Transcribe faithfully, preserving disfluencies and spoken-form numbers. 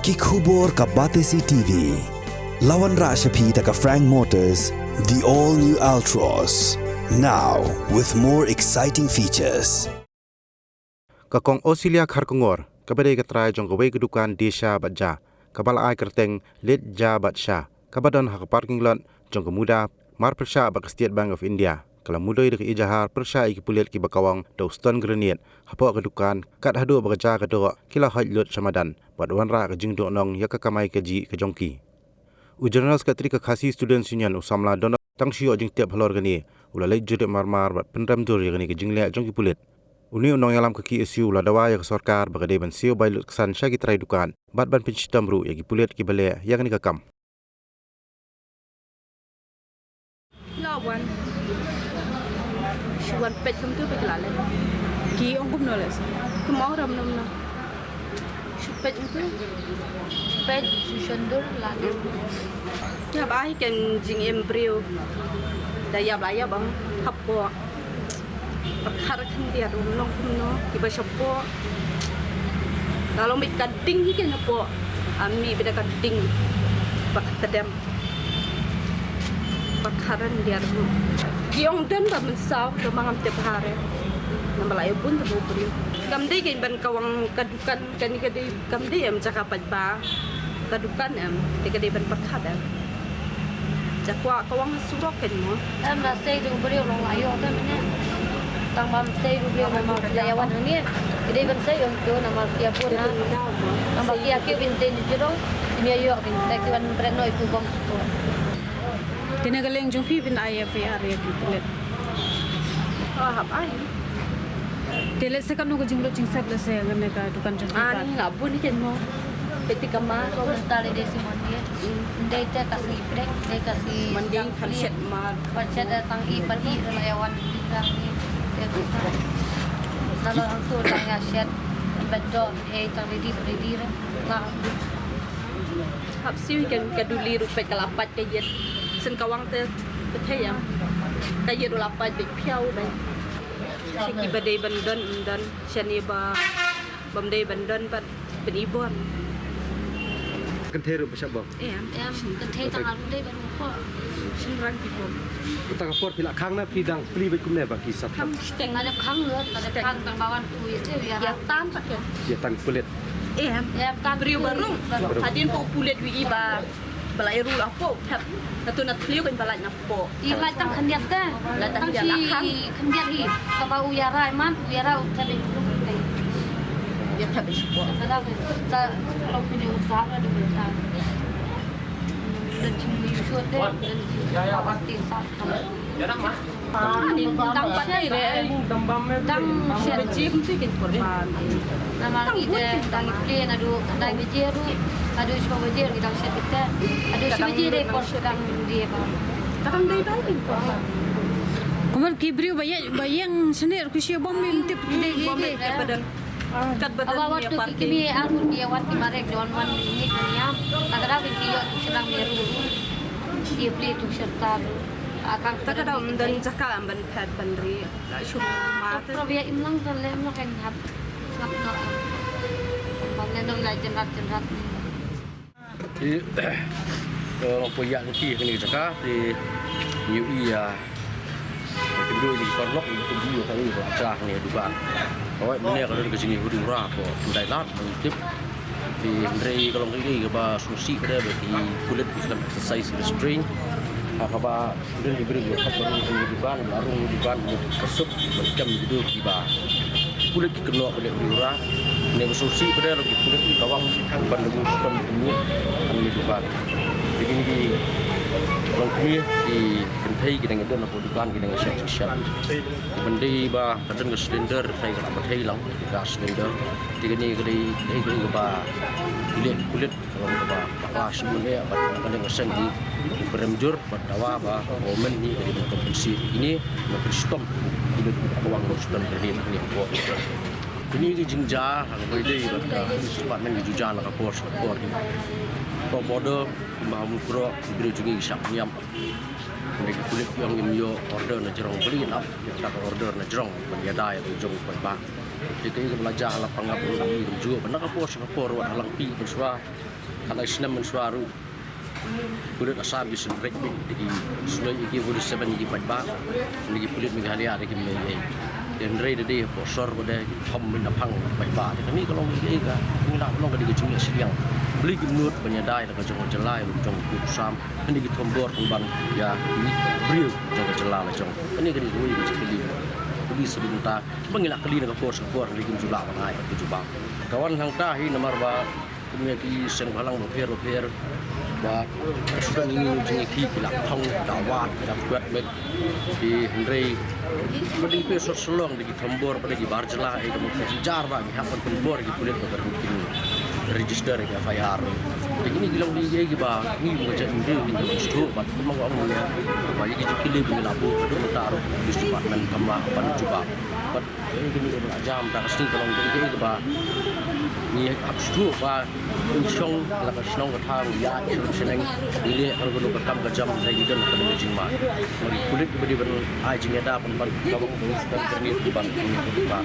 Ki khubor ka Batesi T V. La wanrah sha phi da ka Frank Motors, the all new Altroz. Now with more exciting features. Ka Kong Osilia Kharkongor, kaba dei ka trai jong kawei ka dukan die sha bad ja, kaba la ai kyrteng Leit Ja Bad Sha, kaba don ha ka parking lot jong ka MUDA, marpyrshah bad ka State Bank of India, ka la mudui da ka ejahar pyrshah ïa ki pulit kiba kawang da u stone grenade hapoh ka dukan, kat haduh ba ka ja ka doh ki la hoit lut sha madan bad wanrah ka jingduhnong ïa ka kamai kajih ka jong ki. U General Secretary ka Khasi Students Union, u samla Donald, tang shu ïoh jingtip halor kane, u la leit jurip marmar bad pynrem dur ïa kane ka jingleh jong ki pulit. Une u nongïalam ka K S U u la dawa ïa ka sorkar ba ka dei ban siew bai lutksan sha ki trai dukan bad ban pynshitom ruh ïa ki pulit kiba leh ïa kane ka kam. La wan. Shu wan peit kumtu ba ki la leh. Ki ong kumno leh sa? Ki ong ram kumno. Shu peit kumtu. Shu peit, shu shon dur la leh. Ïa ba hi kan jingim briew. Da ïap la ïap bang hapoh. Pyrkhat khyndiat ruh long kumno kiba shapoh. Ka long beit ka ding hi kan shapoh. Ami beit ka ding ba ka tdem. Pyrkhat khyndiat ruh. Ki ong don ba mynsaw, don ba ngam tip ha re. Namar la ïa bun te ba u briew. Kam dei kan ban kawang ka dukan kane ka dei, kam dei em jaka paidbah. Ka dukan em, te ka dei ban pyrkhat em. Ja kwah kawang ha surok kan mo. Em, la sei du briew long la ïoh te mynne. Tang bam sei du briew namar la ïa wan hangne. Ka dei ban sei ong tu namar ki ïa bun ha. Namar ki ïa ki bin ten jurong. Ki ïa ïoh bin te ki wan bret noi tu bom. Te na ka liang jong phi phin ai F I R ïa ki pulit? Oh, hap ai. Te lehse katno ka jinglut jingsep lehse ngan ne ka dukan jong phi? Ani la bun ni ken mo. Te ti ka ma ko mynta le dei si Monday. Monday te ka sngi prek, te ka sngi Monday kan shet ma. Kan shet da tang i pati da la ïa wan ti ka ni. Te ka. Na lo hang tu tang ïa shet. Bedo e tang ready ready la. Hap siew kan ka duli ruh peit ka la pait ka ïit. Shen kawang te peit ïa. Ka ïit ruh la pait beit phiaw beit. Shen kiba dei ban don, ban don. Shen ïa ba, bym dei ban don pat pynibon. Kynthei ruh ba shabok. Em, em, kynthei tang ruh dei ban upo. Shen rang ki bom. Tang ka por phi la khang na phi dang plie beit kumne ba ki sat. Khang shteng. Nga dep khang lut, nga dep khang tang ba wan tu ïa te ïa. Ïa tan pat ken. Ïa tan pulit. Em. Em, tan briew baru. Baru. Hadien ko pulit wi i ba, ba la i ruh la po, thep. Atu na thliew kan ba la na po. I la tang khyndiat te. La tang khyndiat hi. Kaba u ïa rai man, u ïa rai u thep i. Ïa thep i po. Ka da ka sa lo pini u sa la du ta. Dan chim ni shu te, dan chim ni sa. Ani dang pat dei re, dang shet. Bajie kumtu kin pyrban. Namar ngi te dang ïa plie naduh khyndai baje ruh, naduh shiphew baje ruh ngi dang shet kite. Naduh shi baje dei por shet dang die ba. Dang dei ba kin pyrban. Kumar ki briew ba ïeng, ba ïeng shane ruh ki shu bom ym tip ki dei ki dei. Kat ba wan tu ki kmie arngut ki ïa wan ki marek don wan ni ki niam. Ta ka daw ki ïoh tu syrang ne ruh. Ki plie tu syrta ruh. Ka ka daw ym don jaka ban phet ban ri. La shu ma. Prof ïa im lang don lem la kan hap. Sngap noh. Bang ne dong la jynrat jynrat ni. Te, eh, nga poi ïa ki kane ka jaka, te ngi ïohi ïa ki briew ki paralok, ki briew ka ïohi ka jaka kane ka dukan. Hooid, mynne ka don ka jingïohi hynrei ko, ndai lad, ban tip. Te hynrei ka long kaei kaba sngewsih ka dei ba ki pulit ki khlem exercise restraint. Ha kaba Don ki briew ki hap ban rung ki dukan, ba rung ki dukan, ba ka suk, ba kem ki du kiba. Pulit ki kynnoh ba leh uri ura. Ne ba sngewsih ba dei ki pulit ki kawang ban da bu ston ki mih, kan ki dukan. Te kine ki long kmie ki kynthei ki dang ïadon hapoh dukan ki dang ïashet shisha. Ban dei ba ka don ka cylinder, ka dei ka la pathei lang ka cylinder. Te kine ki dei, dei, dei kaba ki leh pulit ka long kaba bakla shibun eh, bad ka dang ka seng ki, ki prem jur. Bad dawa ba government hi ka dei ban compensate ïa kine, ban pynshitom ïa kine ki kawang, ban shitom ïa kine ki hapoh. Kine ki jingjia ha kaba ïadei bad ka police department ki ju jia na ka por sha ka por hi. Hapoh border, kumba ha Mukroh, ki briew jong ngi ki shah pynïap. Hynrei ki pulit ki ong kim ïoh order na jrong, balei ïa ap ïa kata ka order na jrong ban ïada ïa ka jong u paidbah. Te kaei kaba la jia ha Lapangap ruh ngi kumjuh, bad na ka por sha ka por wat ha Langpih mynshuwa. Ka lai snem mynshuwa ruh pulit Assam ki sngewbha bad ki sngew ïa ki forty-seven ki paidbah. Ki pulit Meghalaya da kim leh ei ei. Hynrei da dei hapoh sor ba dei ki thom mynta phang paidbah. Te kane ka long ei ei ka, kane ka long ka dei ka jingïaseng. Balei kim nud ban ïada ïa la ka jong ka jylla, jong ka pud Assam. Kane ki thombor ban ïa ki briew jong ka jylla la jong. Kane ka dei kawei ka jingkylli. Ka dei sa dei mynta ba ngi la kylli na ka por sha ka por, hynrei kim ju lah ban ai ka jubab. Ka wan hangta hi namar ba kum ïa ki seng bhalang bapher bapher ba ka shu don ïa ki jingïakhih, ki la thong, ki la wad, ki la kwet met. Ki hynrei ba dei phi sor shlong da ki thombor, ba dei ki bar jylla, ei ka mut ka jynjar ba ngi hap ban thombor ïa ki pulit ba ka ruh kin register ïa ki F I R. Te kine ki long ki ei kiba ngi kum ka jaitbynriew ngi dei ban sngewthuh bad kumno ka ong ïa ba ïa ki jingkylli ba ngi la buh ka dei mynta ruh police department kam lah ban jubab. Bad Ngi ngi la jam da ka sngi ka long ka dei kaba ngi hap shuh ba ngi shong la ka shnong ka thaw ïa shnong shneng ngi leh ka ruh ka kam ka jam da ngi don ka dei ka jingma. Ngi pulit ba dei ban ai jingïada ban ban ka ba ka ban ka ngi ban ngi ban.